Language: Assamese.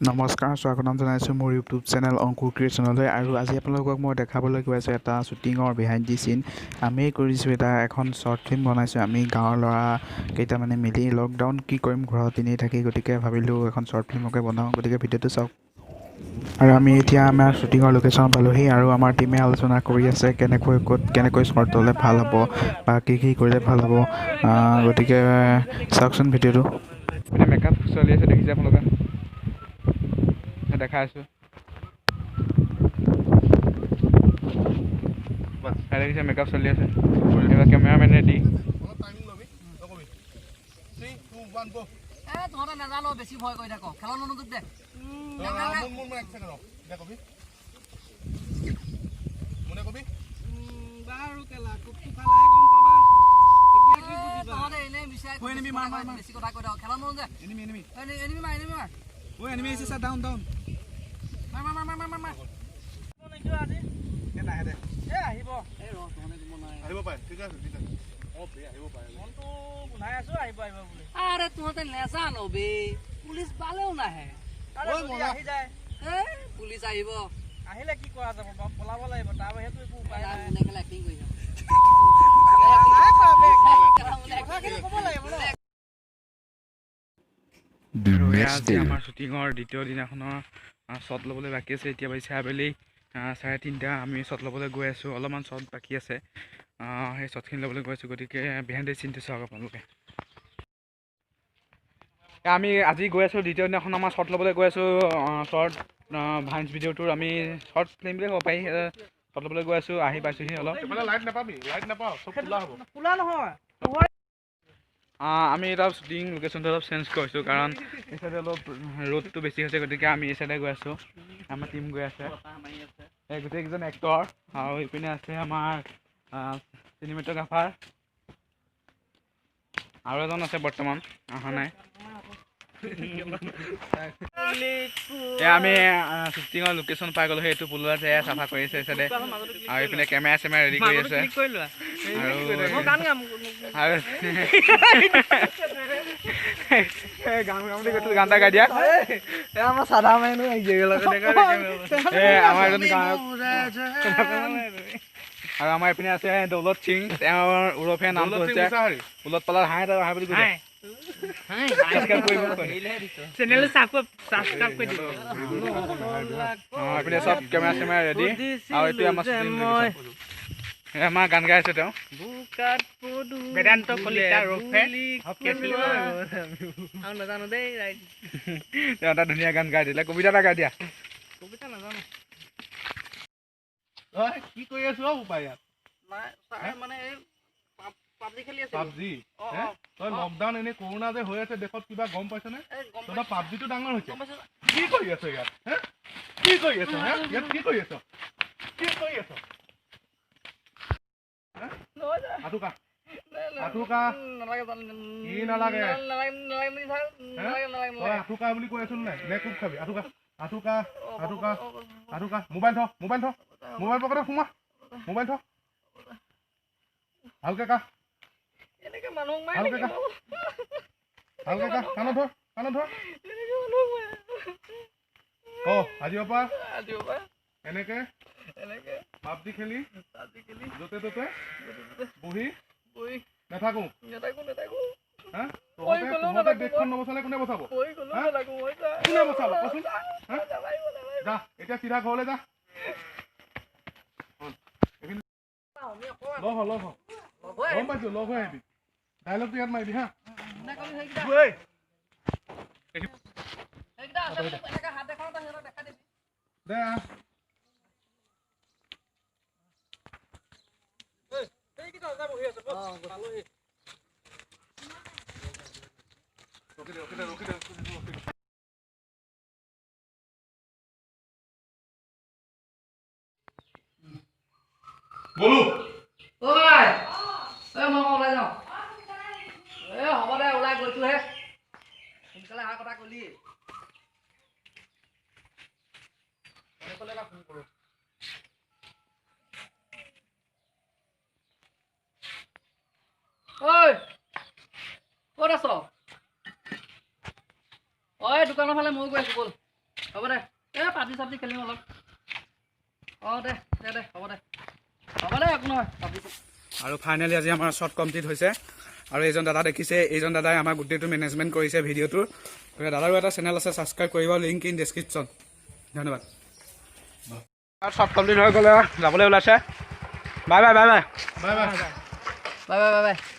নমস্কাৰ, স্বাগতম জনাইছোঁ মোৰ ইউটিউব চেনেল অংকুৰ ক্ৰিয়েশ্যনলৈ। আৰু আজি আপোনালোকক মই দেখাবলৈ গৈ আছোঁ এটা শ্বুটিঙৰ বিহাইণ্ড the চিন। আমি কৰিছোঁ এখন শ্বৰ্ট ফিল্ম বনাইছোঁ আমি গাঁৱৰ ল'ৰা কেইটামানে মিলি। লকডাউন কি কৰিম ঘৰত এনেই থাকি, গতিকে ভাবিলোঁ এখন শ্বৰ্ট ফিল্মকে বনাওঁ। গতিকে ভিডিঅ'টো চাওক। আৰু আমি এতিয়া আমাৰ শ্বুটিঙৰ লোকেশ্যন পালোহি আৰু আমাৰ টীমে আলোচনা কৰি আছে কেনেকৈ ক'ত কেনেকৈ শ্বৰ্ট ল'লে ভাল হ'ব বা কি কি কৰিলে ভাল হ'ব। গতিকে চাওকচোন ভিডিঅ'টো। মেকআপ চলি আছে, দেখিছে আপোনালোকে, দেখাই আছোঁ। দেখিছে মেকআপ চলি আছে, এইবাৰ কেমেৰামেন ৰেডি। তহঁতে নাজানো, বেছি ভয় কৰি থাক, খেলৰ মনোযোগ দে। তহঁতে এনেই বিচাৰি বেছি কথা কৈ থাক, খেলৰ মনোযোগ দে। এনিমি মাৰ, এনিমি মাৰ। এনিমি আহিছে ছাৰ, ডাউন ডাউন। মাৰ মাৰ মাৰ মাৰ মাৰ মাৰ। নাহে দে। আহিব। আহিব পাৰে, ঠিক আছে ঠিক আছে। আহিব পাৰে। মনটো গোন্ধাই আছো আহিব আহিব বুলি। আৰে তহঁতে নেজানো বে, পুলিচ পালেও নাহে। আহি যায়। পুলিচ আহিব, আহিলে কি কৰা যাব? পলাব লাগিব, তাৰ বাহিৰেতো একো উপায় নাই। মোনে খেলা এক্টিং কৰিছে। ক'ব লাগিব ন। আৰু এয়া আজি আমাৰ শ্বুটিঙৰ দ্বিতীয় দিনাখনৰ শ্বট ল'বলৈ বাকী আছে। এতিয়া বাজিছে আবেলি 3:30। আমি শ্বট ল'বলৈ গৈ আছোঁ, অলপমান শ্বট বাকী আছে, সেই শ্বটখিনি ল'বলৈ গৈ আছোঁ। গতিকে বিহাইণ্ড the চিনটো চাওক আপোনালোকে। আমি আজি গৈ আছোঁ দ্বিতীয় দিনাখন আমাৰ শ্বট ল'বলৈ গৈ আছোঁ। শ্বৰ্ট ভাইন্স ভিডিঅ'টোৰ আমি শ্বৰ্ট ফিল্ম বুলি ক'ব পাৰি, শ্বট ল'বলৈ গৈ আছোঁ। আহি পাইছোঁহি অলপ। লাইট নাপাবি, লাইট নাপাওঁ, চব খোলা হ'ব। খোলা নহয়। আমি এটা শ্বুটিং লোকেশ্যনটো অলপ চেঞ্জ কৰিছোঁ, কাৰণ এই চাইডে অলপ ৰ'দটো বেছি হৈছে, গতিকে আমি এই চাইডে গৈ আছোঁ। আমাৰ টীম গৈ আছে, এই গোটেইকেইজন এক্টৰ। আৰু ইপিনে আছে আমাৰ চিনেমেট'গ্ৰাফাৰ, আৰু এজন আছে বৰ্তমান অহা নাই। আমি শ্বুটিঙৰ লোকেশ্যন পাই গ'লোঁ। সেইটো পুলত চাফা কৰি আছে এই চাইডে, আৰু এইপিনে কেমেৰা চেমেৰা ৰেডি কৰি আছে। আৰু গান গাম বুলি কৈছিলোঁ, গান এটা গাই দিয়া। আমাৰ এজন গায়ক। আৰু আমাৰ এইপিনে আছে দৌলত সিং, তেওঁৰ ওৰফে নামটো হৈছে ওলত পালাৰ হাঁহ এটা হাঁহ বুলি কৈছে। এইপিনে চব কেমেৰা চেমেৰা ৰেডি। আৰু এইটোৱে আমাৰ আমাৰ গান গাই আছে তেওঁ বেদান্ত কলিতা ৰফে। তেওঁ এটা ধুনীয়া গান গাই দিলে। কবিতা এটা গাই দিয়া। কবিতা নাজানো। কি কৰি আছো বোপাই ইয়াত? মানে পাবজি খেলি আছো। পাবজি? তই লকডাউন এনে কৰোণা যে হৈ আছে দেশত, কিবা গম পাইছনে? তহঁতৰ পাবজিটো ডাঙৰ হৈছে। কি কৰি আছ ইয়াত? হে, কি কৰি আছ? হে, ইয়াত কি কৰি আছ? কি কৰি আছ? আঁঠু কাহ, আঁঠু কাহ। কি নালাগে? তই আঁঠু কাহ বুলি কৈ আছ নাই? নে কোব খাবি? আঁঠু কাহ, আঁঠু কাহ, আঁঠু কাহ, আঁঠু কাহ। মোবাইল থ, মোবাইল থ, মোবাইল পকেটত সোমোৱা, মোবাইল থ। ভালকে কাহ, ভালকে কাহ, ভালকে কাহ। কাণত ধৰ, কাণত ধৰ। অ, আজিৰ পৰা এনেকে পাবজি খেলি য'তে ত'তে বহি নাথাকো। তহঁতে দেশখন নবচালে কোনে বচাব? কোনে বচাব কচোন? যা এতিয়া চিধা ঘৰলৈ যা। লগ হ, লগ হ। গম পাইছো, লগ হৈ আহিবি। ডাইলগটো ইয়াত মাৰিবি। হা, দে আহ। বলো। ঐ মই ওলাই যাওঁ। এই হ'ব দে, ওলাই গৈছোহে। সোনকালে অহাৰ কথা কলি। ঐ ক'ত আছ? ঐ দোকানৰ ফালে ময়ো গৈ আছো, ব'ল। হ'ব দে। এই পাবজি চাবজি খেলিম অলপ। অঁ, দে দে দে, হ'ব দে, হ'ব দে, একো নহয়, পাবজি। আৰু ফাইনেলি আজি আমাৰ শ্বট কমপ্লিট হৈছে। আৰু এইজন দাদা দেখিছে, এইজন দাদাই আমাৰ গোটেইটো মেনেজমেণ্ট কৰিছে ভিডিঅ'টোৰ। গতিকে দাদাৰো এটা চেনেল আছে, ছাবস্ক্ৰাইব কৰিব, লিংক ইন ডেছক্ৰিপশ্যন। ধন্যবাদ। শ্বট কমপ্লিট হৈ গ'লে যাবলৈ ওলাইছে। Bye bye, bye bye. Bye bye. Bye bye, bye bye.